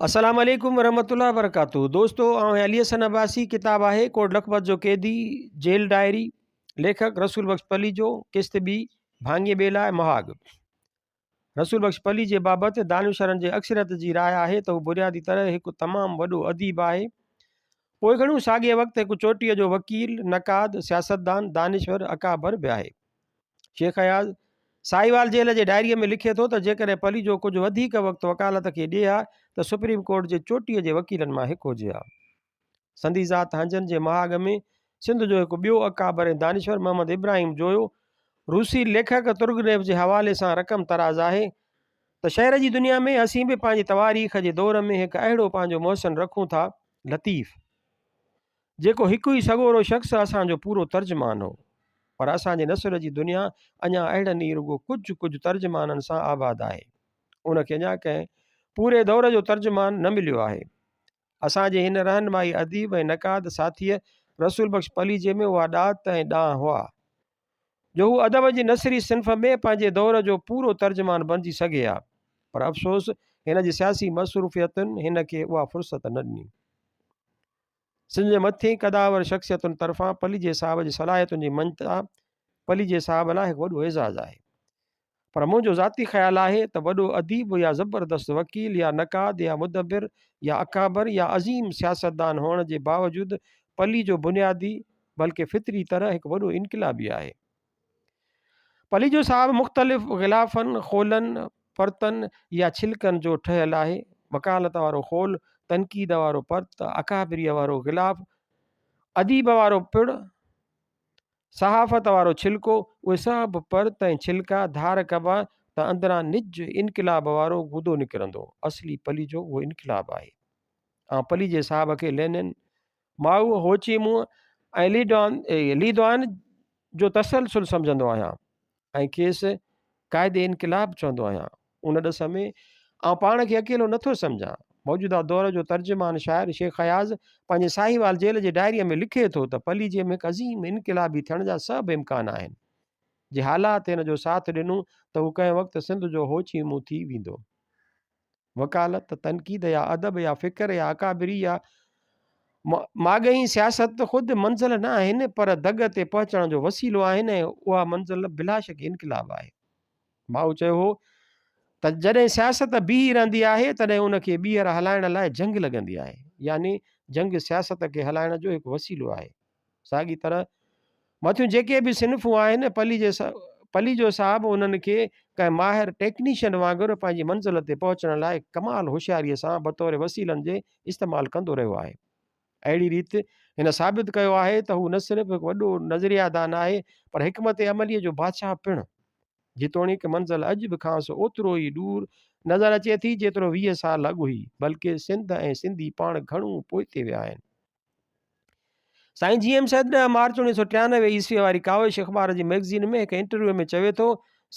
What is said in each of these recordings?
السلام عليڪم ورحمة الله وبرڪاته دوستو آئون آهيان علي حسن عباسي ڪتاب آهي ڪوٽ لکپت جو قيدي جيل ڊائري ليکڪ رسول بخش پليجو قسط ٻي ڀاڱي ٻي لاء مهاڳ رسول بخش پليجي بابت دانشورن جي اڪثريت جي راء آهي ته هو بنيادي طرح هڪ تمام وڏو اديب آهي پوء گهڻو ساڳئي وقت هڪ چوٽيء جو وڪيل نقاد سياستدان دانشور اڪابر به آهي شيخ اياز ساهيوال جيل جي ڊائريء ۾ لکي ٿو ته جيڪڏهن پليجو ڪجهه وڌيڪ وقت وڪالت کي ڏئي ها ته سپريم ڪورٽ جي چوٽيء جي وڪيلن مان هڪ هجي ها. سندي ذات هنجن جي مهاڳ ۾ سنڌ جو هڪ ٻيو اڪابر ۽ دانشور محمد ابراهيم جويو روسي ليکڪ ترگنيف جي حوالي سان رقم طراز آهي ته شعر جي دنيا ۾ اسين به پنهنجي تواريخ جي دور ۾ هڪ اهڙو پنهنجو محسن رکون ٿا لطيف جيڪو هڪ ئي سڳورو شخص اسان جو پورو ترجمان هو. پر اسان جي نثر جي دنيا اڃا اهڙن ئي رڳو ڪجهه ڪجهه ترجمانن سان آباد آهي. ان کي اڃا ڪنهن پوري دور جو ترجمان نه مليو آهي. اسان جي هن رهنمائي اديب ۽ نقاد ساٿيء رسول بخش پليجي ۾ اها ڏات ۽ ڏانء هئا، جو هو ادب جي نثري صنف ۾ پنهنجي دور جو پورو ترجمان بڻجي سگهي ها. پر افسوس هن جي سياسي مصروفيتن هن کي اها فرصت نه ڏني. سنڌ جي مٿين قدآور شخصيتن طرفان پليجي صاحب جي صلاحيتن جي مڃتا پليجي صاحب لاء هڪ وڏو اعزاز آهي. پر منهنجو ذاتي خيال آهي ته وڏو اديب يا زبردست وڪيل يا نقاد يا مدبر يا اڪابر يا عظيم سياستدان هئڻ جي باوجود پليجو بنيادي بلڪه فطري طرح هڪ وڏو انقلابي آهي. پليجو صاحب مختلف غلافن، خولن، پرتن يا ڇلڪن جو ٺهيل آهي. وڪالت وارو خول، تنقيد وارو پرت، اڪابريء وارو غلاف، اديب وارو پڙ، صحافت وارو ڇلڪو، اهي سڀ پرت ۽ ڇلڪا ڌار ڪبا ته اندران نج انقلاب وارو گودو نڪرندو. اصلي پليجو اهو انقلاب آهي. آئون پليجي صاحب کي لينن، مائو، هوچي منهه ۽ لي دوان جو تسلسل سمجهندو آهيان ۽ کيس قائد انقلاب چوندو آهيان. ان ڏس ۾ آئون پاڻ کي اڪيلو نٿو سمجهان. موجوده دور جو ترجمان شاعر شيخ اياز پنهنجي ساهيوال جيل جي ڊائريء ۾ لکي ٿو ته پليجي ۾ هڪ عظيم انقلابي ٿيڻ جا سڀ امڪان آهن. جي حالات هن جو ساٿ ڏنو ته هو ڪنهن وقت سنڌ جو هوچي منهن ٿي ويندو. وڪالت، تنقيد يا ادب يا فڪر يا اڪابري يا ماڳهين سياست خود منزل نه آهن پر دڳ تي پهچڻ جو وسيلو آهن ۽ اها منزل بلاشڪ انقلاب آهي. مائو چيو هو ته جڏهن سياست بيهي رهندي آهي تڏهن ان کي ٻيهر هلائڻ لاء جنگ لڳندي آهي يعني جنگ سياست کي هلائڻ جو هڪ وسيلو آهي. ساڳي طرح مٿيون جيڪي به صنفون آهن، پليجو صاحب انهن کي ڪنهن ماهر ٽيڪنيشن وانگر پنهنجي منزل تي پهچڻ لاء ڪمال هوشياريء سان بطور وسيلن جي استعمال ڪندو رهيو آهي. اهڙي ريت هن ثابت ڪيو آهي ته هو نه صرف هڪ وڏو نظريه دان آهي پر حڪمت عمليء جو بادشاهه پڻ. جيتوڻيڪ منزل اڄ به کانئس اوترو ئي ڏور نظر اچي ٿي جيترو 20 سال اڳ هئي، بلڪه سنڌ ۽ سنڌي پاڻ گهڻو پوئتي ويا آهن. سائين جي ايم سيد 10 مارچ 1993 عيسويء واري ڪاوش اخبار جي مئگزين ۾ هڪ انٽرويو ۾ چوي ٿو،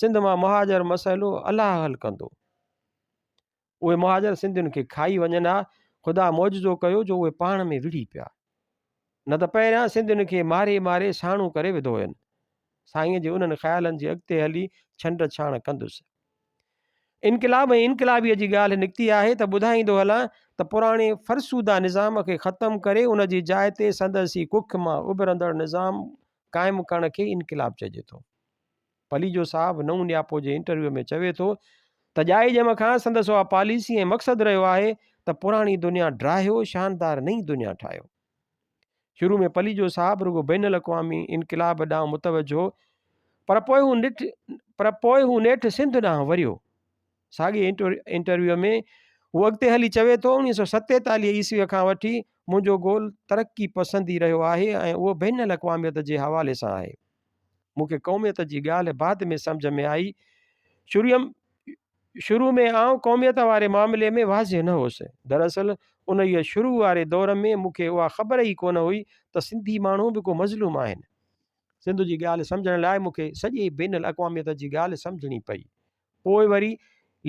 سنڌ مان مهاجر مسئلو الله حل ڪندو. اهي مهاجر سنڌين کي کائي وڃن ها، خدا معجزو ڪيو جو اهي پاڻ ۾ وڙهي پيا. نه ته پهريان سنڌين کي ماري ماري ساڻو ڪري وڌو هين. سائينء جي انهن خيالن جي اڳتي هلي ڇنڊ ڇاڻ ڪندس. انقلاب ۽ انقلابيء جي ڳالهه نڪتي آهي ته ٻڌائيندو هلان ته پراڻي فرسوده نظام کي ختم ڪري ان جي جاء تي سندس ئي ڪک مان اڀرندڙ نظام قائم ڪرڻ کي انقلاب چئجي ٿو. پليجو صاحب نئون نياپو جي انٽرويو ۾ چوي ٿو ته ڄائي ڄم کان سندس اها پاليسي ۽ مقصد رهيو آهي ته پراڻي دنيا ڊاهيو شاندار نئين دنيا ٺاهيو. شروع ۾ پليجو صاحب رڳو بين الاقوامي انقلاب ڏانهن متوجه هو پر پوء هو نيٺ پر پوء هو نيٺ سنڌ ڏانهن وريو. ساڳئي انٽرويو ۾ هو اڳتي هلي چوي ٿو، 1947 عيسويء کان وٺي منهنجو گول ترقي پسندي رهيو آهي ۽ اهو بين الاقواميت جي حوالي سان آهي. مون کي قوميت جي ڳالهه بعد ۾ سمجهه ۾ آئي. شروع ۾ آئون قوميت واري معاملي ۾ واضح نه هوس. دراصل انهيء شروع واري دور ۾ مون کي اها خبر ئي ڪونه هئي ته سنڌي ماڻهو به ڪو مظلوم آهن. سنڌ جي ڳالهه سمجهڻ لاء مون کي سڄي بين الاقواميت جي ڳالهه سمجهڻي پئي. پوء وري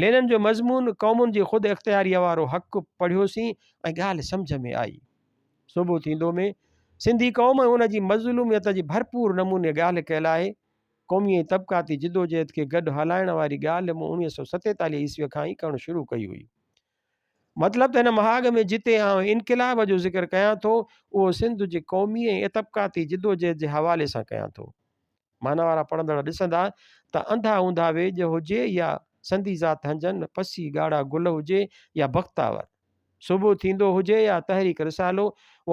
لينن جو مضمون قومن جي خود اختياريء وارو حق پڙهيوسين ۽ ڳالهه سمجهه ۾ آئي. صبح ٿيندو ۾ سنڌي قوم ۽ ان جي مظلوميت جي ڀرپور نموني ڳالهه ڪيل آهي. قومي ۽ طبقاتي جدوجهد کي گڏ هلائڻ واري ڳالهه مون 1947 عيسويء کان ئي ڪرڻ شروع ڪئي هئي. مطلب ته هن مهاڳ ۾ جتي آئون انقلاب جو ذڪر ڪيان ٿو، اهو سنڌ جي قومي ۽ طبقاتي جدوجهد جي حوالي سان ڪيان ٿو. معنيٰ وارا پڙهندڙ ڏسندا ته انڌا اونڌا ويڄ هجي يا سندي ذات هنجن، پسي ڳاڙها گل هجي يا بختاور. صبح ٿيندو هجي يا تحريڪ رسالو،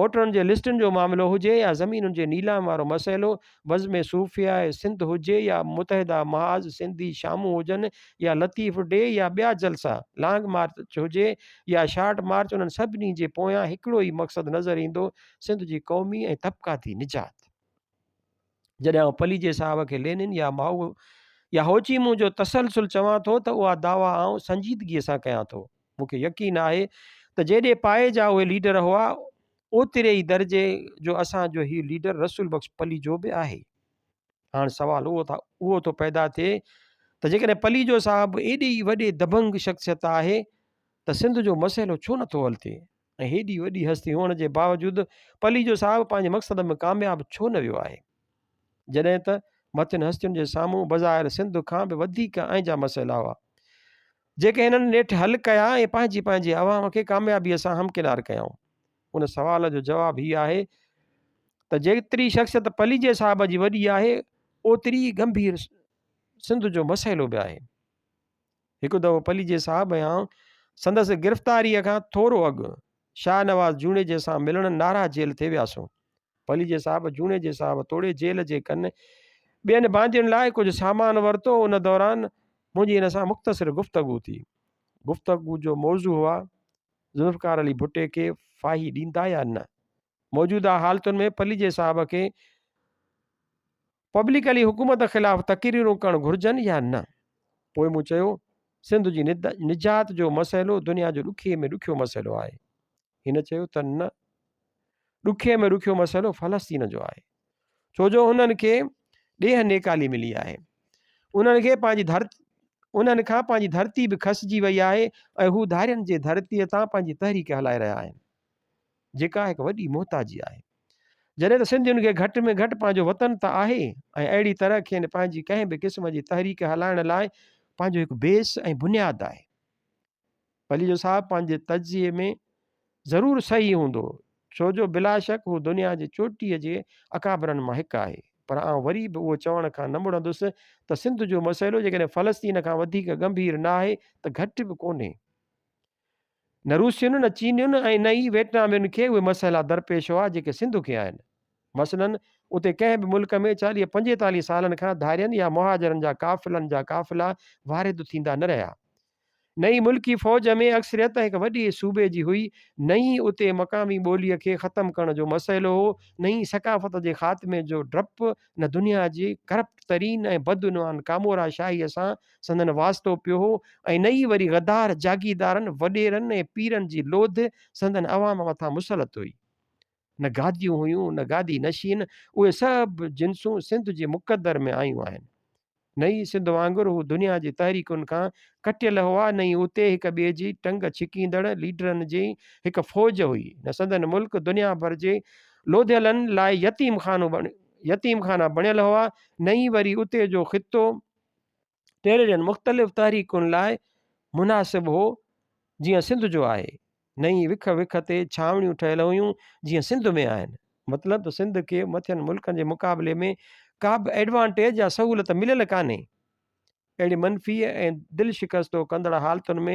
ووٽرن جي لسٽن جو معاملو هجي يا زمينن جي نيلام وارو مسئلو، بزم صوفياء سنڌ هجي يا متحده محاذ سنڌي شامون هجن يا لطيف ڊي يا ٻيا جلسا، لانگ مارچ هجي يا شارٽ مارچ انهن سڀني جي پويان هڪڙو ئي مقصد نظر ايندو سنڌ جي قومي ۽ طبقاتي نجات. جڏهن آئون پليجي صاحب کي لينن يا مائو يا هوچي منهه جو تسلسل چوان ٿو ته اها دعويٰ آئون سنجيدگيء سان ڪيان ٿو. مون کي يقين آهي ته جيڏي پائي جا اهي ليڊر هئا، اوتري ئي درجي جو اسان جو هي ليڊر رسول بخش پليجو به آهي. هاڻ سوال اهو ٿو پيدا ٿئي ته جيڪڏهن پليجو صاحب ايڏي ئي وڏي دبنگ شخصيت آهي ته سنڌ جو مسئلو ڇو نٿو حل ٿئي؟ ۽ هيڏي وڏي هستي هئڻ جي باوجود پليجو صاحب پنهنجي مقصد ۾ ڪامياب ڇو نه ويو آهي؟ جڏهن ته مٿين هستين جي سامهون بظاهر سنڌ کان به وڌيڪ اهنجا مسئلا هئا، جيڪي هنن نيٺ حل ڪيا ۽ پنهنجي پنهنجي عوام کي ڪاميابيء سان همڪنار ڪيائون. ان سوال جو جواب هي آهي ته جيتري شخصيت پليجي صاحب جي وڏي آهي، اوتري ئي ڳنڀير سنڌ جو مسئلو به آهي. هڪ دفعو پليجي صاحب ۽ آئون سندس گرفتاريء کان ٿورو اڳ شاهنواز جوڻيجي سان ملڻ نارا جيل ٿي وياسون. پليجي صاحب جوڻيجي صاحب توڙي جيل جي ڪن ٻين باندين لاء ڪجهه سامان ورتو. ان دوران منهنجي هن سان مختصر گفتگو ٿي. گفتگو جو موضوع هئا ذوالفقار علي ڀٽي کي ڦاهي ڏيندا يا نه؟ موجوده حالتن ۾ پليجي صاحب کي پبلڪلي حڪومت خلاف تقريرون ڪرڻ گهرجن يا نه؟ پوء مون چيو، سنڌ جي نجات جو مسئلو دنيا جو ڏکي ۾ ڏکيو مسئلو آهي. هن چيو ته نه، ڏکي ۾ ڏکيو مسئلو فلسطين جو آهي، ڇو جو انهن کي ڏيهه نيڪالي ملي آهي. انهن کي پنهنجي ڌرتي انهن کان پنهنجي ڌرتي به کسجي وئي آهي ۽ هو ڌارين جي ڌرتيء تان پنهنجي تحريڪ هلائي رهيا آهن. جيڪا هڪ وڏي محتاجي آهي. جڏهن ته سنڌين کي گهٽ ۾ گهٽ پنهنجو وطن ته آهي ۽ اهڙي طرح کين پنهنجي ڪنهن به قسم جي تحريڪ هلائڻ لاء پنهنجو هڪ بيس ۽ بنياد آهي. پليجو صاحب پنهنجي تجزيي ۾ ضرور صحيح هوندو ڇو جو بلاشڪ هو دنيا جي چوٽيء جي اڪابرن مان هڪ آهي پر آئون وري به اهو چوڻ کان نه مڙندس ته سنڌ جو مسئلو جيڪڏهن فلسطين کان وڌيڪ ڳنڀير نه آهي ته گهٽ به ڪونهي. نه روسين، نه چينين ۽ نه ئي ويٽنامين کي اهي مسئلا درپيش هئا جيڪي سنڌ کي آهن. مثلاً اتي ڪنهن به ملڪ ۾ چاليهه پنجيتاليهه سالن کان ڌارين يا مهاجرن جا قافلن جا قافلا وارد ٿيندا نه رهيا. نه ئي ملڪي فوج ۾ اڪثريت هڪ وڏي صوبي جي هئي، نه ئي اتي مقامي ٻوليء کي ختم ڪرڻ جو مسئلو هو، نه ئي ثقافت جي خاتمي جو ڊپ، نه دنيا جي ڪرپٽ ترين ۽ بدعنوان ڪامورا شاهيء سان سندن واسطو پيو هو ۽ نه ئي وري غدار جاگيردارن، وڏيرن ۽ پيرن جي لوڌ سندن عوام مٿان مسلط هئي. نه گاديون هيون، نه گادي نشين، اهي سڀ جنسون سنڌ جي مقدر ۾ آيون آهن. نه ئي سنڌ وانگر هو دنيا جي تحريڪن کان ڪٽيل هئا، نه ئي اتي هڪ ٻئي جي ٽنگ ڇڪيندڙ ليڊرن جي هڪ فوج هئي، نه سندن ملڪ دنيا ڀر جي لوڌيلن لاء يتيم خانو يتيم خانا بڻيل هئا، نه ئي وري اتي جو خطو ٽيررين مختلف تحريڪن لاء مناسب هو جيئن سنڌ جو آهي. نه ئي وک وک تي ڇانوڻيون ٺهيل هيون جيئن سنڌ ۾ آهن. مطلب ته سنڌ کي مٿين ملڪن جي مقابلي ۾ ڪا به ايڊوانٽيج يا سهولت مليل ڪانهي. اهڙي منفي ۽ دل شڪستو ڪندڙ حالتن ۾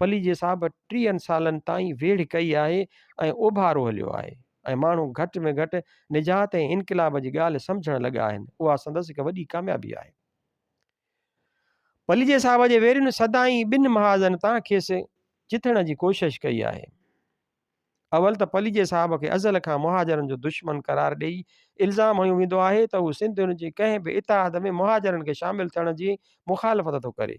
پليجي صاحب ٽيهن سالن تائين ويڙهه ڪئي آهي ۽ اوڀارو هليو آهي ۽ ماڻهو گهٽ ۾ گهٽ نجات ۽ انقلاب جي ڳالهه سمجهڻ لڳا آهن. اها سندس هڪ وڏي ڪاميابي آهي. پليجي صاحب جي ويرين سدائين ٻن محاذن تان کيس چٿڻ جي ڪوشش ڪئي آهي. اول ته پليجي صاحب کي ازل کان مهاجرن جو دشمن قرار ڏيئي الزام هنيو ويندو آهي ته هو سنڌين جي ڪنهن به اتحاد ۾ مهاجرن کي شامل ٿيڻ جي مخالفت ٿو ڪري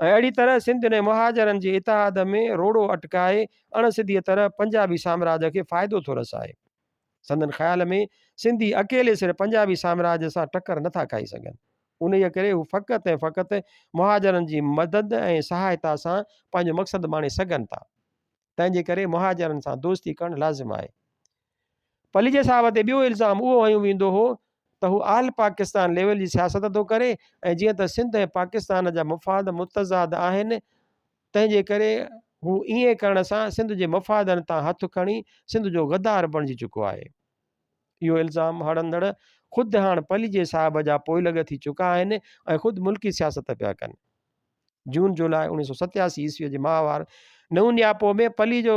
۽ اهڙي طرح سنڌين ۽ مهاجرن جي اتحاد ۾ روڙو اٽڪائي اڻ سڌيء طرح پنجابي سامراج کي فائدو ٿو رسائي. سندن خيال ۾ سنڌي اڪيلي سر پنجابي سامراج سان ٽڪر نٿا کائي سگهن. انهيء ڪري هو فقط ۽ فقط مهاجرن جي مدد ۽ سهائتا سان پنهنجو مقصد ماڻي سگهن ٿا. تنهن جي ڪري مهاجرن سان دوستي ڪرڻ لازم آهي. پليجي صاحب تي ٻيو الزام اهو هنيو ويندو هو ته هو آل پاڪستان ليول جي سياست ٿو ڪري ۽ جيئن ته سنڌ ۽ پاڪستان جا مفاد متضاد آهن، تنهن جي ڪري هو ائين ڪرڻ سان سنڌ جي مفادن تان هٿ کڻي سنڌ جو غدار بڻجي چڪو آهي. اهو الزام هڻندڙ خود هاڻ پليجي صاحب جا پوئلڳ ٿي چڪا آهن ۽ خود ملڪي سياست پيا ڪن. جون جولاء 1987 عيسويء جي ماهوار نئون نياپو ۾ پليجو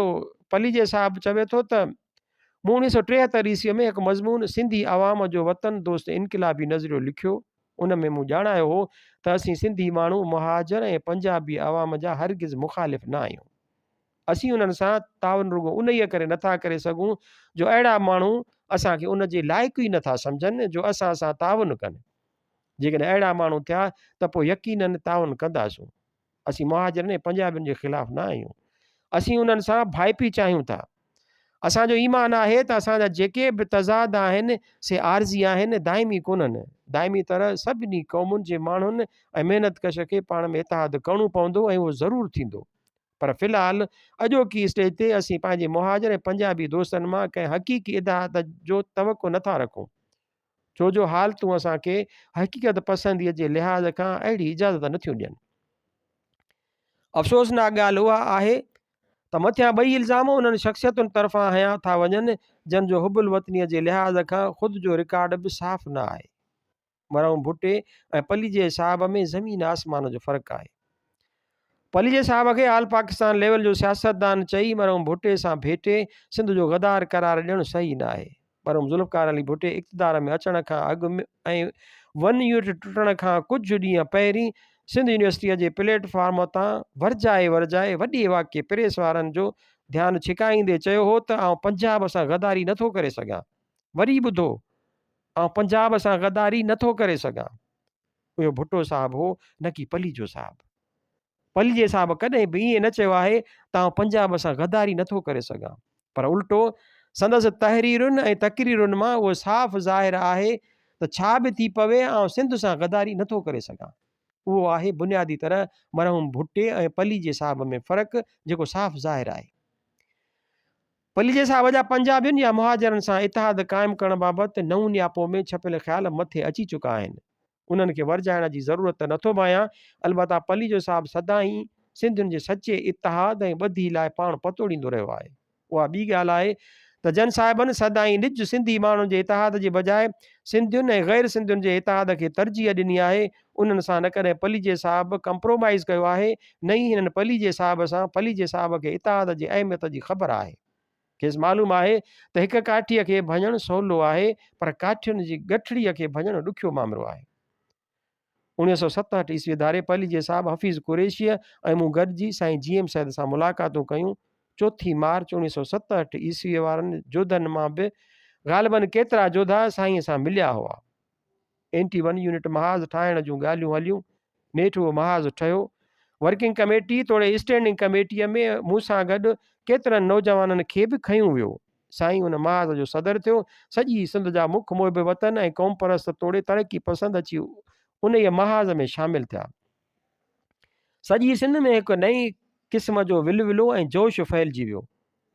پليجي صاحب چوي ٿو ته، مون 1973 عيسويء ۾ هڪ مضمون سنڌي عوام جو وطن دوست انقلابي نظريو لکيو، ان ۾ مون ڄاڻايو هو ته اسين سنڌي ماڻهو مهاجر ۽ پنجابي عوام جا هرگز مخالف نه آهيون. اسين انهن سان تعاون رڳو انهيء ڪري نٿا ڪري سگهون جو اهڙا ماڻهو اسان کي ان جي لائق ئي نٿا سمجهن جو اسان سان تعاون ڪن. جيڪڏهن اهڙا ماڻهو ٿيا ته پوء يقيناً تعاون ڪنداسون. اسين مهاجرن ۽ پنجابين جي خلاف نه آهيون. اسين انهن سان ڀائپي چاهيون ٿا. اسان جو ايمان آهي ته اسان جا جيڪي به تضاد آهن سي عارضي آهن، دائمي ڪونهن. دائمي طرح سڀني قومن جي ماڻهن ۽ محنت ڪش کي پاڻ ۾ اتحاد ڪرڻو پوندو ۽ اهو ضرور ٿيندو. پر في الحال اڄوڪي اسٽيج تي اسين پنهنجي مهاجر ۽ پنجابي دوستن مان ڪنهن حقيقي اتحاد جو توقع نه ٿا رکون، ڇو جو حالتون اسان کي حقيقت پسنديء جي لحاظ کان اهڙي اجازت نه ٿيون ڏين. افسوسناڪ ڳالهه اها آهي ته مٿيان ٻئي الزام انهن شخصيتن طرفان هنيا ٿا وڃن، جن جو حب الوطنيء جي لحاظ کان خود جو رڪارڊ به صاف نه آهي. مرحوم ڀٽي ۽ پليجي صاحب ۾ زمين آسمان جو فرق آهي. پليجي صاحب کي آل پاڪستان ليول جو سياستدان چئي مرحوم ڀٽي سان ڀيٽي سنڌ جو غدار قرار ڏيڻ صحيح نه آهي. مرحوم ذوالفقار علي ڀٽي اقتدار ۾ اچڻ کان اڳ ۽ ون يونٽ ٽٽڻ کان ڪجهه ڏينهن پهرين سنڌ يونيورسٽيء جي پليٽ فارم تان ورجائي ورجائي وڏي واڪي پريس وارن جو ڌيان ڇڪائيندي چيو هو ته آئون پنجاب سان غداري نٿو ڪري سگهان. وري ٻڌو! آئون پنجاب سان غداري نه ٿو ڪري سگهان. اهو ڀٽو صاحب هو نه ڪي پليجو صاحب. پليجي صاحب ڪڏهن به ائين نه چيو آهي ته آئون پنجاب سان غداري نه ٿو ڪري سگهان. پر الٽو سندس تحريرن ۽ تقريرن مان اهو صاف ظاهر آهي ته ڇا به ٿي پوي آئون سنڌ سان غداري نه ٿو ڪري سگهان. اهو آهي بنيادي طرح مرحوم ڀٽي ۽ پليجي صاحب ۾ فرق جيڪو صاف ظاهر آهي. پليجي صاحب جا پنجابين يا مهاجرن سان اتحاد قائم ڪرڻ بابت نئون نياپو ۾ ڇپيل خيال مٿي اچي چڪا آهن. انهن کي ورجائڻ جي ضرورت ته نٿو ڀانيان، البته پليجو صاحب سدائين سنڌين جي سچي اتحاد ۽ ٻڌي لاء پاڻ پتوڙيندو رهيو آهي. اها ٻي ڳالهه آهي ته جن صاحبن سدائين نج سنڌي ماڻهن جي اتحاد جي بجاء سنڌين ۽ غير سنڌين جي اتحاد کي ترجيح ڏني آهي، انهن سان نه ڪڏهن پليجي صاحب ڪمپرومائيز ڪيو آهي، نه ئي هنن پليجي صاحب سان پليجي صاحب کي اتحاد جي اهميت جي خبر آهي. کيس معلوم آهي ته هڪ ڪاٺيء کي ڀڃڻ سولو آهي، پر ڪاٺين جي ڳٺڙيء کي ڀڃڻ ڏکيو مامرو آهي. 1967 عيسوي ڌاري پليجي صاحب حفيظ قريشيء ۽ مون گڏجي سائين جي ايم سيد سان ملاقاتون ڪيون. چوٿين مارچ 1967 عيسويء وارن جوڌن مان به غالباً ڪيترا جوڌا سائينء سان مليا هئا. اينٽي ون يونٽ محاذ ٺاهڻ جون ڳالهيون هليون، نيٺ اهو محاذ ٺهيو. ورڪنگ ڪميٽي توڙي اسٽينڊنگ ڪميٽيء ۾ مون سان گڏ ڪيترن نوجوانن کي به کنيو ويو. سائين ان محاذ جو صدر ٿيو. سڄي سنڌ جا مک محب وطن ۽ قومپرست توڙي ترقي پسند اچي انهيء محاذ ۾ شامل ٿيا. سڄي سنڌ ۾ هڪ نئين قسم جو ولولو ۽ جوش ڦهلجي ويو.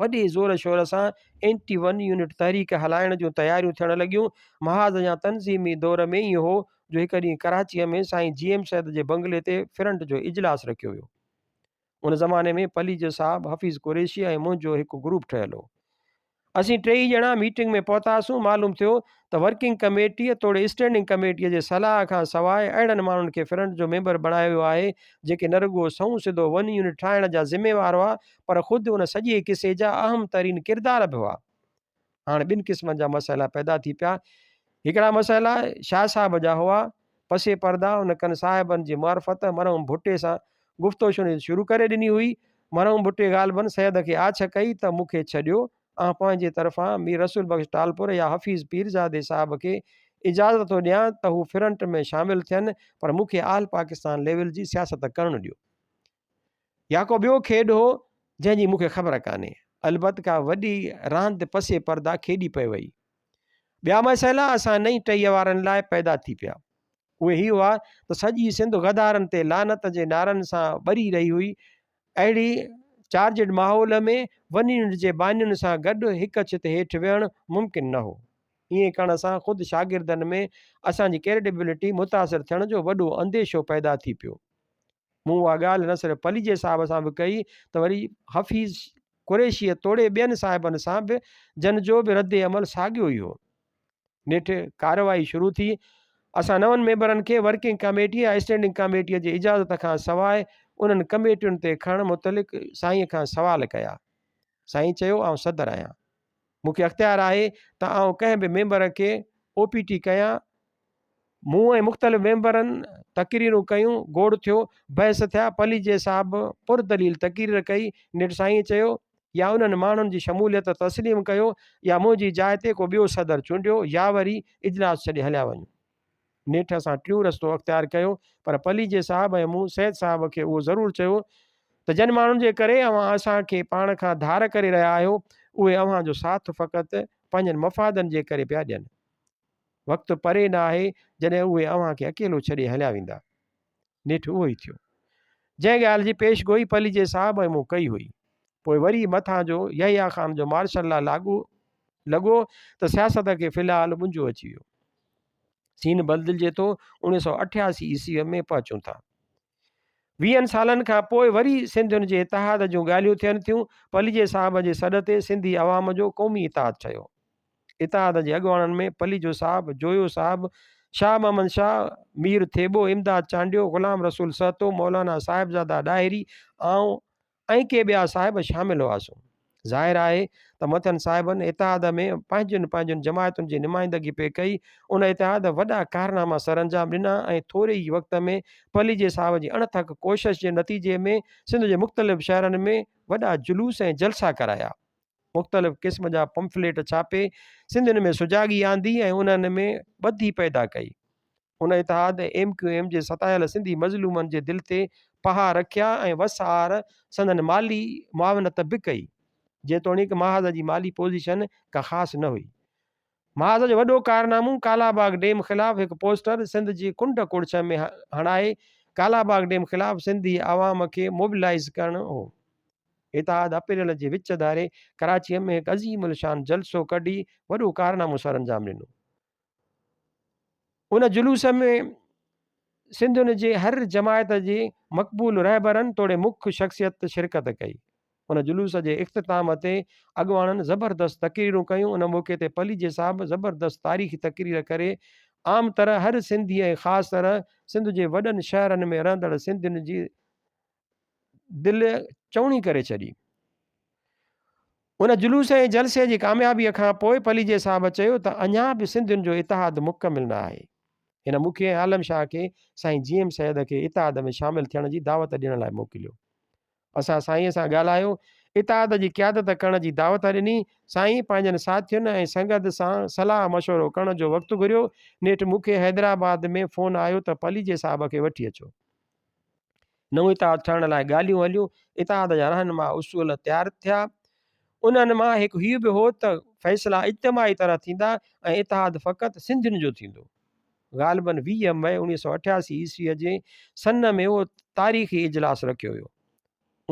وڏي زور شور سان اينٽي ون يونٽ تحريڪ هلائڻ جون تياريون ٿيڻ لڳيون. محاذ يا تنظيمي دور ۾ ائين هو جو هڪ ڏينهن ڪراچيء ۾ سائين جي ايم سيد جي بنگلي تي فرنٽ جو اجلاس رکيو ويو. ان زماني ۾ پليجو صاحب، حفيظ قريشي ۽ منهنجو هڪ گروپ ٺهيل هو. اسين ٽيئي ڄڻا ميٽنگ ۾ پهتاسون، معلوم ٿيو ته ورڪنگ ڪميٽيء توڙي اسٽينڊنگ ڪميٽيء جي صلاح کان سواء اهڙن ماڻهن کي فرنٽ جو ميمبر بڻايو ويو آهي، جيڪي نه رڳو سنئون سڌو ون يونٽ ٺاهڻ جا ذميوار هئا، پر خود ان سڄي قصي جا اهم ترين ڪردار به هئا. هاڻ ٻن قسمن جا مسئلا پيدا ٿي پيا. هڪڙا مسئلا شاهه صاحب جا هئا، پس پرده ان ڪن صاحبن جي معرفت مرحوم ڀٽي سان گفتو شنيد شروع ڪري ڏني هئي. مرحوم ڀٽي غالباً سيد کي آڇ ڪئي ته مون کي ڇڏيو، آئون پنهنجي طرفان مير رسول بخش ٽالپر يا حفيظ پيرزادي صاحب کي اجازت ٿو ڏيان ته هو فرنٽ ۾ شامل ٿين پر مون کي آل پاڪستان ليول جي سياست ڪرڻ ڏيو. يا ڪو ٻيو کيڏ هو جنهن جي مون کي خبر ڪانهي. البت ڪا وڏي راند پس پرده کيڏي پئي وئي. ٻيا مسئلا اسان نئين ٽهيء وارن لاء پيدا ٿي پيا. اهي هي هئا ته سڄي سنڌ غدارن تي لعنت جي نعرن سان ٻري رهي هئي. اهڙي چارجڊ ماحول ۾ ون يونٽ جي بانين سان گڏ هڪ ڇت هيٺ ويهڻ ممڪن نه هو. ائين ڪرڻ سان خود شاگردن ۾ اسان جي ڪريڊيبلٽي متاثر ٿيڻ جو وڏو انديشو پيدا ٿي پيو. مون اها ڳالهه نه صرف پليجي صاحب سان به ڪئي ته وري حفيظ قريشيء توڙي ٻين صاحبن سان به جن جو به رد عمل ساڳيو ئي هو. نيٺ ڪارروائي شروع ٿي. اسان نون ميمبرن کي ورڪنگ ڪاميٽيء يا اسٽينڊنگ ڪاميٽيء جي اجازت کان سواء انهن ڪميٽين تي کڻڻ متعلق سائينء کان سوال ڪيا. سائين چيو، آئون صدر آهيان. مون کي اختيار آهي ته آئون ڪنهن به ميمبر کي او پي ٽي ڪيان. مون ۽ مختلف ميمبرن تقريرون ڪيون، گوڙ ٿيو، بحث ٿيا، پليجي صاحب پردليل تقرير ڪئي، نيٺ سائينء چيو، يا انهن ماڻهن جي شموليت تسليم ڪيو يا منهنجي جاء تي ڪو ٻيو صدر چونڊيو يا وري اجلاس ڇڏي هليا وڃو. نيٺ اسان ٽيون رستو اختيار ڪيو پر پليجي صاحب ۽ مون سيد صاحب کي اهو ضرور چيو ته جن ماڻهن جي ڪري اوهان اسان کي پاڻ کان ڌار ڪري رهيا آهيو اهي اوهان جو ساٿ فقط پنهنجن مفادن جي ڪري پيا ڏين. وقت پري نه آهي جڏهن اهي اوهان کي اڪيلو ڇڏي هليا ويندا. نيٺ اهو ئي ٿيو. جنهن ڳالهه جي پيش گوئي پليجي صاحب ۽ مون ڪئي هئي. پوء وري مٿان جو يحيٰ خان جو مارشل لا لاڳو لڳو ته سياست کي في الحال ٻنجو اچي ويو. سين بدلجي ٿو، 1988 عيسويء ۾ پهچون ٿا. ويهن سالن کان پوء وري سنڌين جي اتحاد جون ڳالهيون ٿين ٿيون. پليجي صاحب جي سڏ تي سنڌي عوام جو قومي اتحاد ٺهيو. اتحاد جي اڳواڻن ۾ پليجو صاحب، جويو صاحب، شاهه محمد شاهه، مير ٿيٻو، امداد چانڊيو، غلام رسول سهتو، مولانا صاحبزاده ڏاهري، آئون ۽ ڪي ٻيا صاحب شامل هئاسون. ظاهر آهي ته مٿن صاحبن اتحاد ۾ پنهنجين پنهنجين جماعتن جي نمائندگي پئي ڪئي. ان اتحاد وڏا ڪارناما سرانجام ڏنا ۽ ٿوري ئي وقت ۾ پليجي صاحب جي اڻٿڪ ڪوشش جي نتيجي ۾ سنڌ جي مختلف شهرن ۾ وڏا جلوس ۽ جلسا ڪرايا. مختلف قسم جا پمفليٽ ڇاپي سنڌين ۾ سجاڳي آندي ۽ انهن ۾ ٻڌي پيدا ڪئي. ان اتحاد ايم ڪيو ايم جي ستايل سنڌي مظلومن جي دل تي پها رکيا ۽ وس آهر سندن مالي معاونت به ڪئي. جيتوڻيڪ محاذ جي مالي پوزيشن ڪا خاص نه هئي. محاذ جو وڏو ڪارنامو ڪالاباغ ڊيم خلاف هڪ پوسٽر سنڌ جي ڪنڊ ڪڙڇ ۾ هڻائي ڪالاباغ ڊيم خلاف سنڌي عوام کي موبلائيز ڪرڻ هو. اتحاد اپريل جي وچ ڌاري ڪراچيء ۾ هڪ عظيم الشان جلسو ڪڍي وڏو ڪارنامو سرانجام ڏنو. ان جلوس ۾ سنڌين جي هر جماعت جي مقبول رهبرن توڙي مک شخصيت شرڪت ڪئي. ان جلوس جي اختتام تي اڳواڻن زبردست تقريرون ڪيون. ان موقعي تي پليجي صاحب زبردست تاريخي تقرير ڪري عام طرح هر سنڌي ۽ خاص طرح سنڌ جي وڏن شهرن ۾ رهندڙ سنڌين جي دل چوڻي ڪري ڇڏي. ان جلوس ۽ جلسي جي ڪاميابيء کان پوء پليجي صاحب چيو ته اڃا به سنڌين جو اتحاد مڪمل نه آهي. هن مون کي ۽ عالم شاهه کي سائين جي ايم سيد کي اتحاد ۾ شامل ٿيڻ جي دعوت ڏيڻ لاء موڪليو. اسان سائينء سان ڳالهايو، اتحاد جي قيادت ڪرڻ جي دعوت ڏني. سائين پنهنجن ساٿين ۽ سنگت سان صلاح مشورو ڪرڻ جو وقت گهريو. نيٺ مون کي حيدرآباد ۾ فون آيو ته پليجي صاحب کي وٺي اچو. نئون اتحاد ٺاهڻ لاء ڳالهيون هليون، اتحاد جا رهنما اصول تيار ٿيا. انهن مان هڪ هيء به هو ته فيصلا اجتماعي طرح ٿيندا ۽ اتحاد فقط سنڌين جو ٿيندو. غالباً 20 مئي 1988 عيسويء جي سن ۾ اهو تاريخي اجلاس رکيو ويو.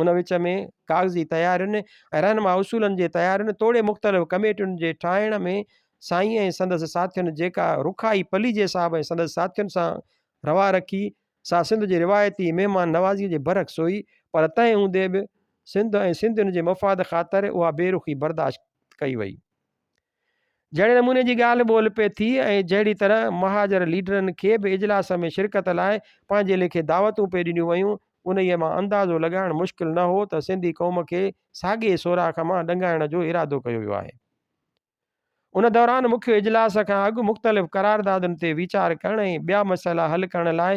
ان وچ ۾ ڪاغذي تيارين ۽ رهنما اصولن جي تيارين توڙي مختلف ڪميٽين جي ٺاهڻ ۾ سائين ۽ سندس ساٿين جيڪا رخائي پليجي صاحب ۽ سندس ساٿين سان روا رکي، سا سنڌ جي روايتي مهمان نوازيء جي برعڪس هئي، پر تنهن هوندي به سنڌ ۽ سنڌين جي مفاد خاطر اها بي رخي برداشت ڪئي وئي. جهڙي نموني جي ڳالهه ٻولهه پئي ٿي ۽ جهڙي طرح مهاجر ليڊرن کي به اجلاس ۾ شرڪت لاء پنهنجي ليکي دعوتون پئي ڏنيون ويون، انهيء مان اندازو لڳائڻ مشڪل نه هو ته سنڌي قوم کي ساڳئي سوراخ مان ڏنگائڻ جو ارادو ڪيو ويو آهي. ان دوران مکيه اجلاس کان اڳ مختلف قراردادن تي ويچار ڪرڻ ۽ ٻيا مسئلا حل ڪرڻ لاء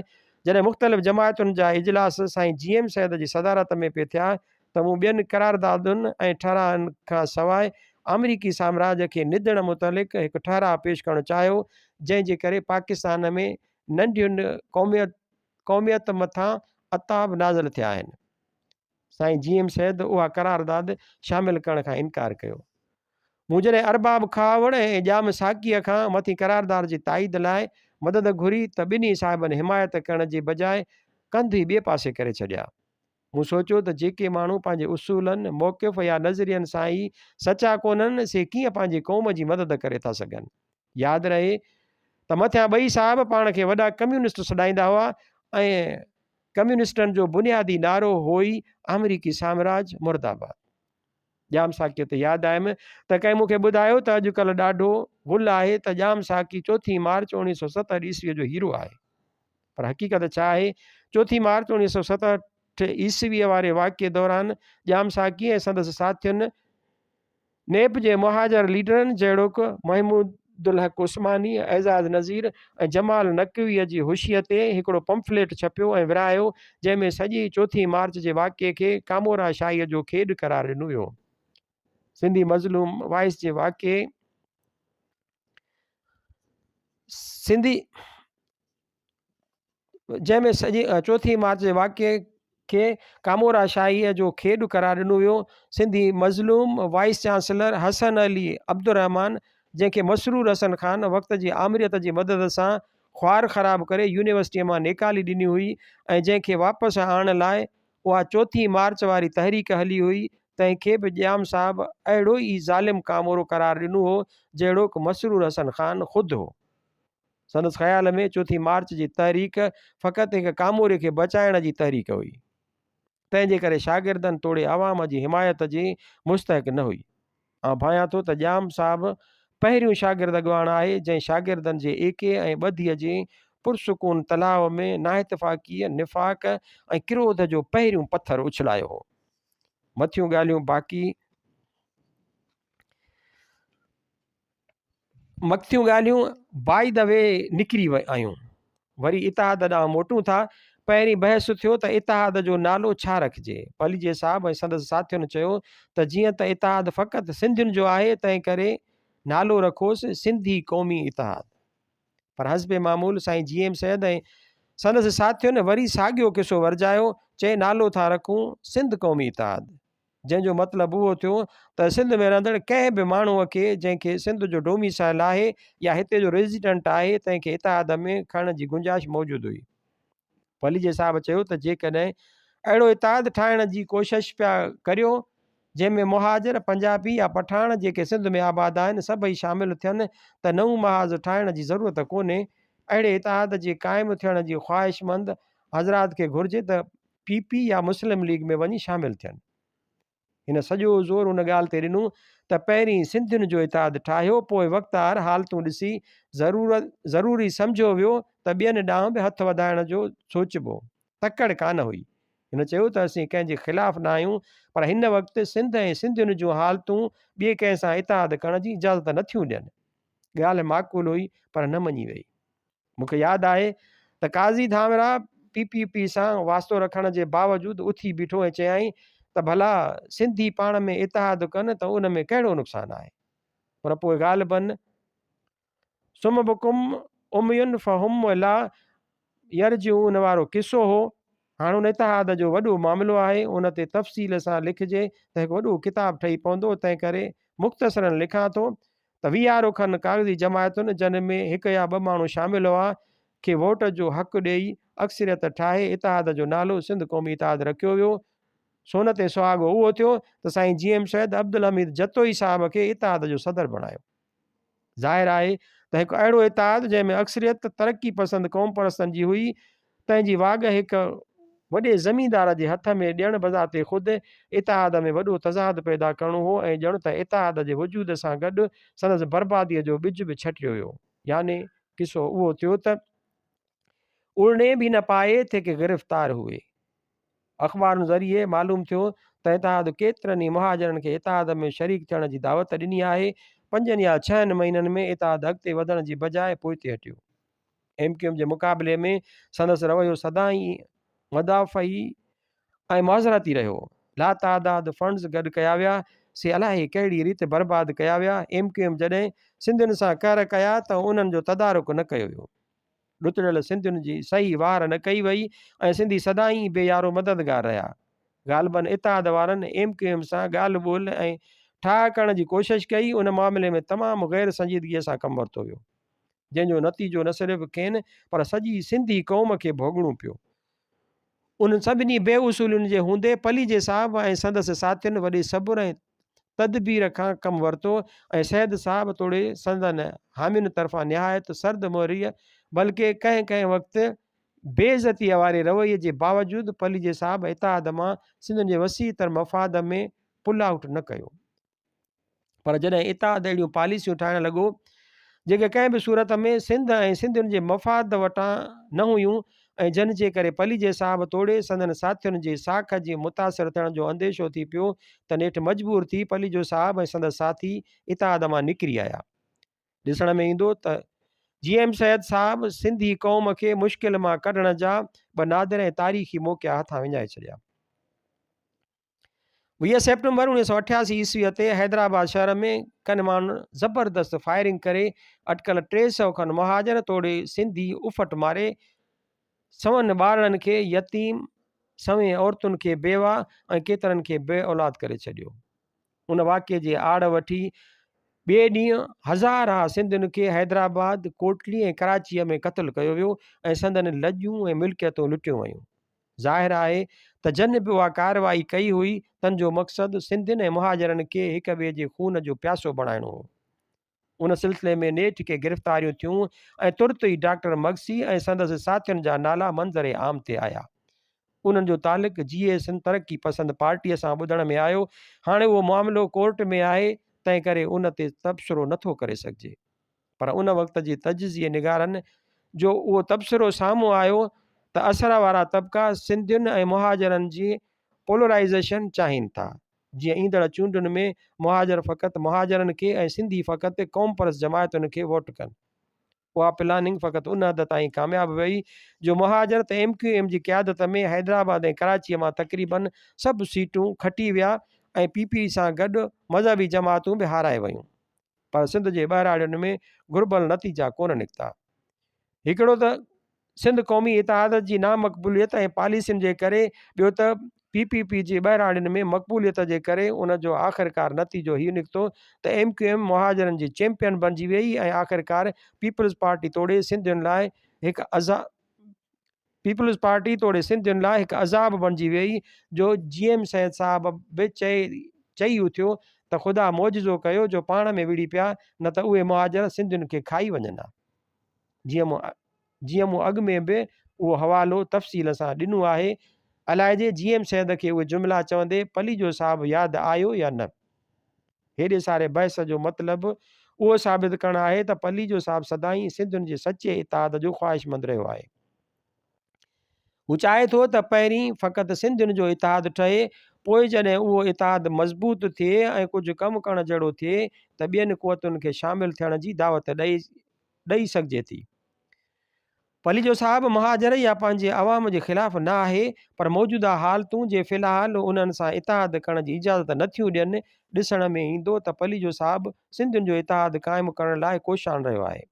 جڏهن مختلف جماعتن جا اجلاس سائين جي ايم سيد جي صدارت ۾ پئي ٿيا ته مون ٻين قراردادن ۽ ٺهرائن کان سواء آمريڪي سامراج کي ندڻ متعلق هڪ ٺهراء پيش ڪرڻ چاهيو جنهن جي ڪري پاڪستان ۾ ننڍين قوميت مٿان عتاب نازل ٿيا آهن. سائين جي ايم سيد اها قرارداد شامل ڪرڻ کان انڪار ڪيو. مون جڏهن ارباب کهاوڙ ۽ ڄام ساقيء کان مٿين قراردار جي تائيد لاء مدد گهري ته ٻنهي صاحبن حمايت ڪرڻ جي بجاء ڪنڌ ئي ٻئي پاسي ڪري ڇڏيا. مون سوچيو ته جيڪي ماڻهو پنهنجي اصولن، موقف يا نظرين سان ئي سچا ڪونهن سي ڪيئن پنهنجي قوم جي مدد ڪري ٿا سگهن. ياد رهي ته مٿيان ٻئي صاحب پاڻ کي وڏا ڪميونسٽ سڏائيندا هئا ۽ ڪميونسٽن جو بنيادي نعرو هو ئي آمريڪي سامراج مرد آباد. ڄام ساقيء تي ياد آيم ته ڪنهن مون کي ٻڌايو ته اڄڪلهه ڏاڍو غل آهي ته ڄام ساقي چوٿين مارچ 1967 عيسويء جو هيرو آهي. پر حقيقت ڇا آهي؟ چوٿين مارچ 1967 عيسويء واري واقعي دوران ڄام ساقي ۽ سندس ساٿين نيپ جي مهاجر ليڊرن جهڙوڪ محمود الحق عثماني، اعزاز نذير ۽ جمال نقويء جي هوشيء تي هڪڙو پمفليٽ ڇپيو ۽ ورهايو، جنهن ۾ سڄي چوٿين مارچ جي واقعي کي ڪامورا شاهيء جو کيڏ قرار ڏنو ويو. سنڌي مظلوم وائيس جي واقعي سنڌي. جنهن ۾ سڄي چوٿين مارچ جي واقعي کي ڪامورا شاهيء جو کيڏ قرار ڏنو ويو. سنڌي مظلوم وائيس چانسلر حسن علي عبدالرحمان جنهن کي مسرور حسن خان وقت جي آمريت جي مدد سان خوار خراب ڪري يونيورسٽيء مان نيڪالي ڏني هئي ۽ جنهن کي واپس آڻڻ لاء اها چوٿين مارچ واري تحريڪ هلي هئي تنهن کي به ڄام صاحب اهڙو ئي ظالم ڪامورو قرار ڏنو هو جهڙوڪ مسرور حسن خان خود هو. سندس خيال ۾ چوٿين مارچ جي تحريڪ فقط هڪ ڪاموري کي بچائڻ جي تحريڪ هئي، تنهن جي ڪري شاگردن توڙي عوام جي حمايت جي مستحق نه هئي. آئون ڀانيان ٿو ته ڄام صاحب پهريون شاگرد اڳواڻ آهي، جنهن شاگردن جي ايڪي ۽ ٻڌيء جي پرسڪون تلاء ۾ نااتفاقيء، نفاق ۽ ڪروڌ جو پهريون پٿر اڇلايو هو. مٿيون ڳالهيون باقي. مٿيون ڳالهيون باء the V نڪري آيون. وري اتحاد ڏانهن موٽون ٿا. پهرين بحث ٿيو ته اتحاد جو نالو ڇا رکجي؟ پليجي صاحب ۽ سندس ساٿين چيو ته جيئن ته اتحاد فقط سنڌين جو آهي تنهن ڪري نالو رکوس سنڌي قومي اتحاد. پر حسب معمول سائين جي ايم سيد ۽ سندس ساٿين وري ساڳيو قصو ورجايو، چئي نالو ٿا رکون سنڌ قومي اتحاد. جنهن جو مطلب اهو ٿيو ته سنڌ ۾ رهندڙ ڪنهن به ماڻهوء کي جنهن کي سنڌ جو ڊوميسائل آهي يا هتي جو ريزيڊنٽ آهي تنهن کي اتحاد ۾ کڻڻ جي گنجائش موجود هئي. پليجي صاحب چيو ته جيڪڏهن اهڙو اتحاد ٺاهڻ جي ڪوشش پيا ڪريو جنهن ۾ مهاجر، پنجابي يا پٺاڻ جيڪي سنڌ ۾ آباد آهن سڀئي شامل ٿين ته نئون محاذ ٺاهڻ جي ضرورت ڪونهي. اهڙي اتحاد جي قائم ٿيڻ جي خواهشمند حضرات کي گهرجي ته پي پي يا مسلم ليگ ۾ وڃي شامل ٿين. هن سڄو زور ان ڳالهه تي ڏنو ته پهرين سنڌين جو اتحاد ٺاهيو پوء وقت آهر حالتون ڏسي ضروري سمجهيو ويو ته ٻين ڏانهن به هٿ وڌائڻ جو سوچبو. تڪڙ ڪانه هئي. هن چيو ته اسين ڪنهن جي خلاف نه آهيون پر هن وقت سنڌ ۽ سنڌين جون حالتون ٻئي ڪنهن سان اتحاد ڪرڻ جي اجازت نٿيون ڏين. ڳالهه معقول هئي پر نه مڃي وئي. مون کي ياد آهي ته قاضي ڌامرا پي پي پي سان واسطو رکڻ جي باوجود اٿي بيٺو ۽ چيائين ته ڀلا سنڌي پاڻ ۾ اتحاد ڪن ته ان ۾ ڪهڙو نقصان آهي؟ پر پوء غالباً صم بڪم عمي فهم لا يرجعون وارو قصو هو. هاڻ ان اتحاد جو وڏو معاملو آهي، ان تي تفصيل سان لکجي ته هڪ وڏو ڪتاب ٺهي پوندو، تنهن ڪري مختصراً لکان ٿو ته ويهارو کن ڪاغذي جماعتن، جن ۾ هڪ يا ٻه ماڻهو شامل هئا، کي ووٽ جو حق ڏيئي اڪثريت ٺاهي اتحاد جو نالو سنڌ قومي اتحاد رکيو ويو. سون تي سهاڳو اهو ٿيو ته سائين جي ايم سيد عبدالحميد جتوئي صاحب کي اتحاد جو صدر بڻايو. ظاهر آهي ته هڪ اهڙو اتحاد جنهن ۾ اڪثريت ترقي پسند قومپرستن جي هئي، تنهن جي واڳ هڪ وڏي زميندار جي هٿ ۾ ڏيڻ بذات خود اتحاد ۾ وڏو تضاد پيدا ڪرڻو هو ۽ ڄڻ ته اتحاد جي وجود سان گڏ سندس برباديء جو ٻج به ڇٽيو ويو. يعني قصو اهو ٿيو ته اڙني به نه پائي ٿي ڪه گرفتار هئي. اخبارن ذريعي معلوم ٿيو ته اتحاد ڪيترن ئي مهاجرن کي اتحاد ۾ شريڪ ٿيڻ جي دعوت ڏني آهي. پنجن يا ڇهن مهينن ۾ اتحاد اڳتي وڌڻ جي بجاء پوئتي هٽيو. ايم ڪيو ايم جي مقابلي ۾ سندس رويو سدائين مدافعي ۽ معذرتي رهيو. لاتعداد فنڊز گڏ ڪيا ويا، سي الاهي ڪهڙي ريت برباد ڪيا ويا. ايم ڪيو ايم جڏهن سنڌين سان قهر ڪيا ته انهن جو تدارڪ نه ڪيو ويو. ڏتڙيل سنڌين جي صحيح واهر نه ڪئي وئي ۽ سنڌي سدائين بي يارو مددگار رهيا. غالباً اتحاد وارن ايم ڪيو ايم سان ڳالهه ٻولهه ۽ ٺاهه ڪرڻ جي ڪوشش ڪئي، ان معاملي ۾ تمام غير سنجيدگيء سان ڪم ورتو ويو، جنهن جو نتيجو نه صرف کين پر سڄي سنڌي قوم کي ڀوڳڻو پيو. انهن سڀني بي اصولين جي هوندي پليجي صاحب ۽ سندس ساٿين وڏي صبر ۽ تدبير کان ڪم ورتو ۽ سيد صاحب توڙي سندن حامين طرفان نهايت سرد مهريء بلڪه ڪنهن ڪنهن وقت بي عزتيء واري رويي جي باوجود پليجي صاحب اتحاد مان سنڌين جي وسيع تر مفاد ۾ پل آئوٽ نه ڪيو. پر جڏهن اتحاد اهڙيون پاليسيون ٺاهڻ لڳو، جيڪي ڪنهن به صورت ۾ سنڌ ۽ سنڌين جي مفاد وٽان نه هيون ۽ جن جي ڪري پليجي صاحب توڙي سندن ساٿين جي ساک جي متاثر ٿيڻ جو انديشو ٿي پيو ته نيٺ مجبور ٿي پليجو صاحب ۽ سندس ساٿي اتحاد مان نڪري آيا. ڏسڻ ۾ ايندو ته جي ايم سيد صاحب سنڌي قوم کي مشڪل مان ڪڍڻ جا ٻه نادر ۽ تاريخي موقعا هٿان وڃائي ڇڏيا. 20 سيپٽمبر 1988 عيسويء تي حيدرآباد شهر ۾ ڪن ماڻهن زبردست فائرنگ ڪري اٽڪل 300 کن مهاجر توڙي سنڌي اڦٽ ماري سون ٻارڙن کي يتيم، سوين عورتن کي بيواهه ۽ ڪيترن کي بي اولاد ڪري ڇڏيو. ان واقعي جي آڙ وٺي ٻئي ڏينهن هزارها سنڌين کي حيدرآباد، ڪوٽلي ۽ ڪراچيء ۾ قتل ڪيو ويو ۽ سندن لڄون ۽ ملڪيتون لٽيون ويون. ظاهر آهي ته جن به اها ڪارروائي ڪئي هئي، تن جو مقصد سنڌين ۽ مهاجرن کي هڪ ٻئي جي خون جو پياسو بڻائڻو هو. ان سلسلي ۾ نيٺ ڪي گرفتاريون ٿيون ۽ ترت ئي ڊاڪٽر مگسي ۽ سندس ساٿين جا نالا منظر عام تي آيا. انهن جو تعلق جيئي سنڌ ترقي پسند پارٽيء سان ٻڌڻ ۾ آيو. هاڻي اهو معاملو ڪورٽ ۾ آهي، تنهن ڪري ان تي تبصرو نٿو ڪري سگهجي. پر ان وقت جي تجزيي نگارن جو اهو تبصرو سامهون آيو ته اثر وارا طبقا سنڌين ۽ مهاجرن جي پولرائيزيشن چاهين ٿا. جيئن ايندڙ چونڊن ۾ مهاجر فقط مهاجرن کي ۽ سنڌي فقط قومپرست جماعتن کي ووٽ ڪن. اها پلاننگ فقط ان حد تائين ڪامياب وئي جو مهاجر ته ايم ڪيو ايم جي قيادت ۾ حيدرآباد ۽ ڪراچيء مان تقريبن سڀ سيٽون کٽي ويا ۽ پي پي سان گڏ مذهبي جماعتون به هارائي ويون. پر سنڌ جي ٻهراڙين ۾ گهربل نتيجا ڪونه نڪتا. هڪڙو ته سنڌ قومي اتحاد جي نامقبوليت ۽ پاليسين جي ڪري، ٻيو ته پي پي پي جي ٻهراڙين ۾ مقبوليت جي ڪري ان جو آخرڪار نتيجو هي نڪتو ته ايم ڪيو ايم مهاجرن جي چيمپيئن بڻجي ويئي ۽ آخرڪار پيپلز پارٽي توڙي سنڌين لاء هڪ پيپلز پارٽي توڙي سنڌين لاء هڪ عذاب بڻجي ويئي جو جي ايم سيد صاحب به چئي چئي اٿيو ته خدا معجزو ڪيو جو پاڻ ۾ وڙهي پيا نه ته اهي مهاجر سنڌين کي کائي وڃن ها. جيئن مون جيئن مون اڳ ۾ به اهو حوالو تفصيل سان ڏنو آهي الائجي جي ايم سيد کي اهي جملا چوندي پليجو صاحب ياد آيو يا نه. هيڏي ساري بحث جو مطلب اهو ثابت ڪرڻ آهي ته پليجو صاحب سدائين سنڌين جي سچي اتحاد جو خواهشمند رهيو آهي. هو چاهي ٿو ته پهرين فقط سنڌين جو اتحاد ٺهي، پوء جڏهن اهو اتحاد مضبوط ٿئي ۽ ڪجهه ڪم ڪرڻ جهڙو ٿئي ته ٻين قوتن کي شامل ٿيڻ جي دعوت ڏئي سگهجي ٿي. پليجو صاحب مهاجر يا پنهنجي عوام جي خلاف نه آهي پر موجوده حالتون جي في الحال انهن سان اتحاد ڪرڻ جي اجازت نه ٿيون ڏين، ڏسڻ ۾ ايندو ته پليجو صاحب سنڌين جو اتحاد قائم ڪرڻ لاء ڪوشان رهيو آهي.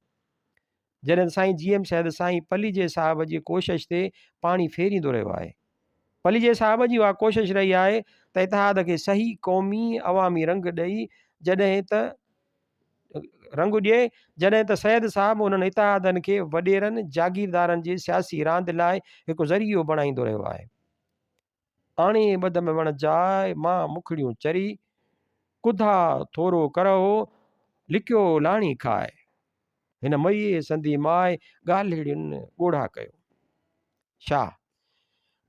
جڏهن ته سائين جي ايم سيد سائين پليجي صاحب جي ڪوشش تي پاڻي ڦيريندو رهيو آهي. پليجي صاحب جي اها ڪوشش رهي آهي ته اتحاد کي صحيح قومي عوامي رنگ ڏئي جڏهن ته رنگ ڏئي، جڏهن ته سيد صاحب انهن اتحادن کي وڏيرن، جاگيردارن جي سياسي راند لاء هڪ ذريعو بڻائيندو رهيو آهي. آڻي ٻڌم وڻ جاء، مان مکڙيون چري، ڪڌا ٿورو ڪرهو، لڪيو لاڻي کاء. هن مئي سندي ماء، ڳالهڙين ڳوڙها ڪيو. شاهه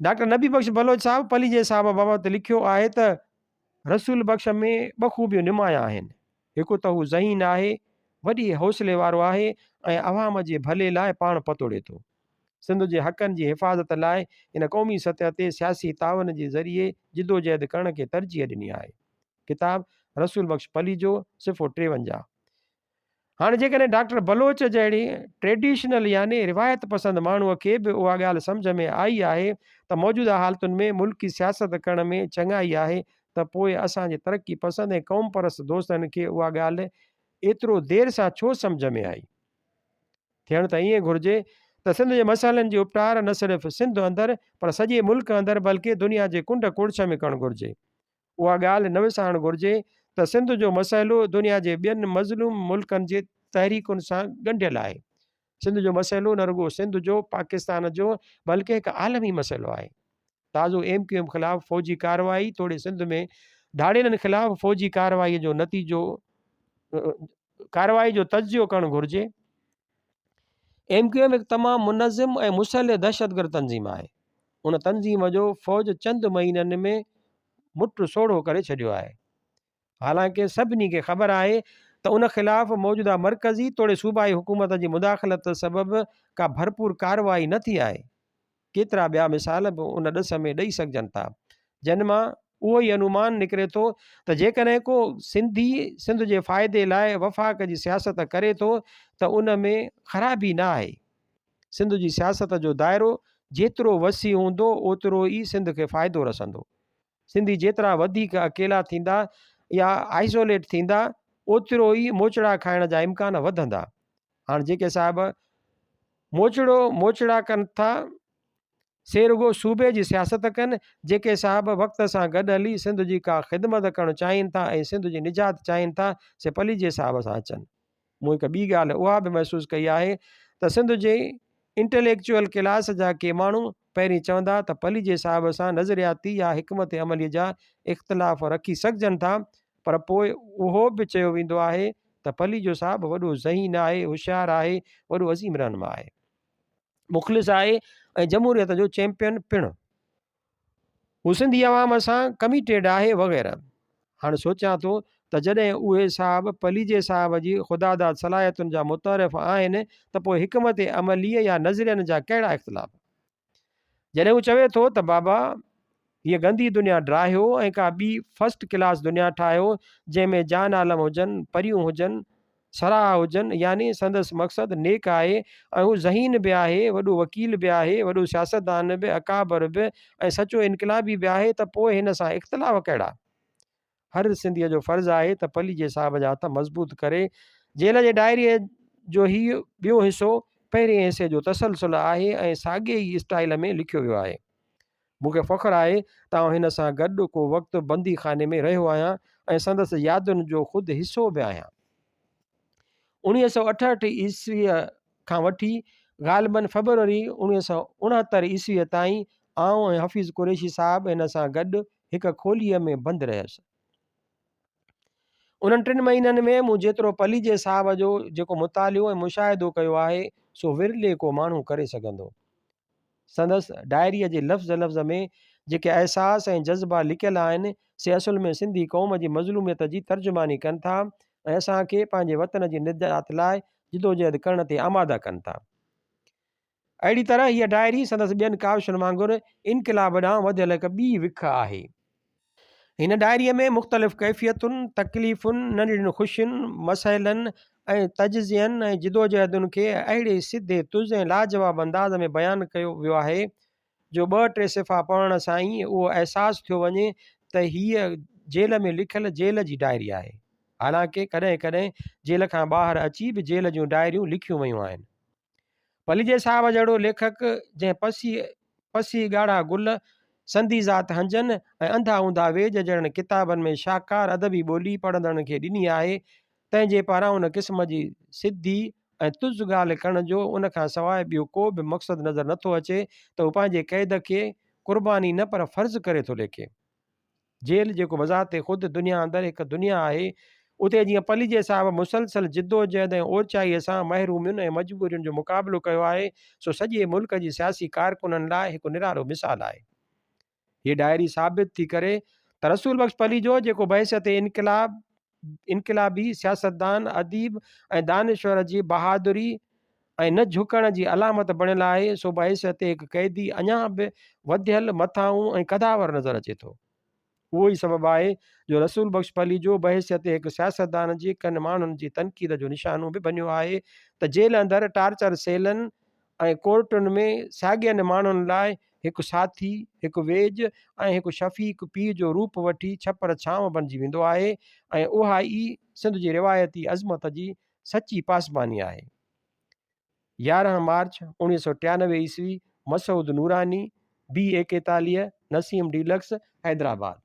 ڊاڪٽر نبي بخش بلوچ صاحب پليجي صاحب بابت لکيو آهي ته رسول بخش ۾ ٻه خوبيون نمايان آهن، هڪ ته هو ذهين آهي، وڏي حوصلي وارو آهي ۽ عوام جي ڀلي لاء پاڻ پتوڙي ٿو. سنڌ جي حقن جي حفاظت لاء هن قومي سطح تي سياسي تعاون جي ذريعي جدوجهد ڪرڻ کي ترجيح ڏني آهي. ڪتاب رسول بخش پليجو، صفحو 53. هاڻي جيڪڏهن ڊاڪٽر بلوچ جهڙي ٽريڊيشنل يعني روايت پسند ماڻهوء کي به اها ڳالهه سمجهه ۾ آئي آهي ته موجوده حالتن ۾ ملڪي سياست ڪرڻ ۾ چڱائي آهي ته پوء اسان جي ترقي پسند ۽ قومپرست دوستن کي اها ڳالهه ايترو دير سان ڇو سمجهه ۾ آئي؟ ٿيڻ ته ائين گهرجي ته سنڌ جي مسئلن جي اپٽار نه صرف سنڌ اندر پر سڄي ملڪ اندر بلڪه دنيا جي ڪنڊ ڪڙڇ ۾ ڪرڻ گهرجي. اها ڳالهه نه وسارڻ گهرجي ته سنڌ جو مسئلو دنيا جي ٻين مظلوم ملڪن جي تحريڪن سان ڳنڍيل آهي. سنڌ جو مسئلو نه رڳو سنڌ جو، پاڪستان جو بلڪه هڪ عالمي مسئلو آهي. تازو ايم ڪيو ايم خلاف فوجي ڪارروائي توڙي سنڌ ۾ ڌاڙيلن خلاف فوجي ڪارروائي جو نتيجو ڪارروائي جو تجزيو ڪرڻ گهرجي. ايم ڪيو ايم هڪ تمام منظم ۽ مسلح دهشتگرد تنظيم آهي. ان تنظيم جو فوج چند مهينن ۾ مٽ سوڙهو ڪري ڇڏيو آهي. حالانڪه سڀني کي خبر آهي ته ان خلاف موجوده مرڪزي توڙي صوبائي حڪومت جي مداخلت سبب ڪا ڀرپور ڪارروائي نه ٿي آهي. ڪيترا ٻيا مثال به ان ڏس ۾ ڏئي سگهجن ٿا، جن مان اهو ئي انومان نڪري ٿو ته جيڪڏهن ڪو سنڌي سنڌ جي فائدي لاء وفاق جي سياست ڪري ٿو ته ان ۾ خرابي نه آهي. سنڌ جي سياست جو دائرو جيترو وسيع هوندو اوترو ئي سنڌ کي فائدو رسندو. سنڌي جيترا وڌيڪ اڪيلا ٿيندا يا آئسوليٽ ٿيندا اوترو ئي موچڙا کائڻ جا امڪان وڌندا. هاڻ جيڪي صاحب موچڙو موچڙا ڪن ٿا سي رڳو صوبي جي سياست ڪن، جيڪي صاحب وقت سان گڏ هلي سنڌ جي ڪا خدمت ڪرڻ چاهين ٿا ۽ سنڌ جي نجات چاهين ٿا سي پليجي صاحب سان اچن. مون هڪ ٻي ڳالهه اها به محسوس ڪئي آهي ته سنڌ جي انٽليڪچوئل ڪلاس جا ڪي ماڻهو پهرين چوندا ته پليجي صاحب سان نظرياتي يا حڪمت عملي جا اختلاف رکي سگهجن ٿا پر پوء اهو به چيو ويندو آهي ته پليجو صاحب وڏو ذهين آهي، هوشيار آهي، وڏو عظيم رهنما آهي. مخلص آهي ۽ جمهوريت جو چيمپيئن پڻ. هو سنڌي عوام سان ڪميٽيڊ آهي وغيره. هاڻ سوچيان ٿو ته جڏهن اهي صاحب پليجي صاحب جي خداداد صلاحيتن جا متعارف آهن ته پوء حڪمت عمليء يا نظرين جا ڪهڙا اختلاف؟ جڏهن هو چوي ٿو ته بابا هيء گندي دنيا ڊاهيو ۽ ڪا ٻي فرسٽ ڪلاس دنيا ٺاهيو جنهن ۾ جان عالم هجن، پريون هجن، سراها هجن يعني سندس مقصد نيڪ آهي ۽ هو ذهين به آهي، وڏو وڪيل به آهي، وڏو سياستدان به، اڪابر به ۽ سچو انقلابي به آهي ته پوء هن سان اختلاف ڪهڙا؟ هر سنڌيء جو فرض آهي ته پليجي صاحب جا هٿ مضبوط ڪري. جيل جي ڊائريء جو هيء ٻيو حصو پهرئين حصي جو تسلسل آهي ۽ ساڳئي ئي اسٽائيل ۾ لکيو ويو آهي. مون کي فخر آهي ته آئون هن سان گڏ ڪو وقت بندي خاني ۾ رهيو آهيان ۽ سندس يادن جو خود حصو به آهيان. 1968 عيسويء کان وٺي غالباً فيبروري 1969 عيسويء تائين آئون ۽ حفيظ قريشي صاحب هن سان گڏ هڪ کوليء ۾ بند رهيس. انهن ٽن مهينن ۾ مون جيترو پليجي صاحب جو جيڪو مطالعو ۽ مشاهدو ڪيو آهي، سو ورلي ڪو ماڻهو ڪري سگهندو. سندس ڊائريء جي لفظ لفظ ۾ جيڪي احساس ۽ جذبا لڪيل آهن، سي اصل ۾ سنڌي قوم جي مظلوميت جي ترجماني ڪن ٿا ۽ اسان کي پنهنجي وطن جي نجات لاء جدوجهد ڪرڻ تي آماده ڪن ٿا. اهڙي طرح هيء ڊائري سندس ٻين ڪاوشن وانگر انقلاب ڏانهن وڌيل هڪ ٻي وک آهي. هن ڊائريء ۾ مختلف ڪيفيتن، تڪليفن، ننڍڙين خوشين، مسئلن ۽ تجزين ۽ جدوجهدن کي اهڙي سڌي، تز ۽ لاجواب انداز ۾ بيان ڪيو ويو آهي، جو ٻه ٽي صفحا پڙهڻ سان ئي اهو احساس ٿيو وڃي ته هيء جيل ۾ لکيل جيل جي ڊائري آهي. حالانڪه ڪڏهن ڪڏهن جيل کان ٻاهر اچي به جيل جون ڊائريون لکيون ويون آهن. پليجي صاحب جهڙو ليکڪ جنهن پسي پسي ڳاڙها گل، سندي ذات هنجن ۽ انڌا اونڌا ويڄ جهڙن ڪتابن ۾ شاهڪار ادبي ٻولي پڙهندڙن کي ڏني آهي، تنهن جي پاران ان قسم جي سڌي ۽ تز ڳالهه ڪرڻ جو ان کان سواء ٻيو ڪو به مقصد نظر نٿو اچي ته هو پنهنجي قيد کي قرباني نه پر فرض ڪري ٿو ليکي. جيل جيڪو بذات خود دنيا اندر هڪ دنيا آهي، اتي جيئن پليجي صاحب مسلسل جدوجهد ۽ اورچائيء سان محرومين ۽ مجبورين جو مقابلو ڪيو آهي، سو سڄي ملڪ جي سياسي ڪارڪنن لاء هڪ نرالو مثال آهي. هيء ڊائري ثابت ٿي ڪري ته رسول بخش پليجو جيڪو بحيثيت انقلاب انقلابي سياستدان، اديب ۽ دانشور جي بهادري ۽ نه جهڪڻ جي علامت بڻيل آهي، سو بحيثيت هڪ قيدي اڃا به وڌيل، مٿانهون ۽ قداور نظر اچي ٿو. اهو ئي سبب آهي جو رسول بخش پليجو بحيثيت هڪ سياستدان جي ڪن ماڻهن جي تنقيد جو نشانو به بنيو آهي ته جيل اندر ٽارچر سيلن ۽ ڪورٽن ۾ ساڳين ماڻهن لاء هڪ ساٿي، هڪ ويڄ ۽ هڪ شفيق پيء جو روپ وٺي ڇپر ڇانو بڻجي ويندو آهي ۽ اها ئي سنڌ جي روايتي عظمت جي سچي پاسباني آهي. 11 مارچ 1993 عيسوي، مسعود نوراني، بي ايڪيتاليهه، نسيم ڊيلڪس، حيدرآباد.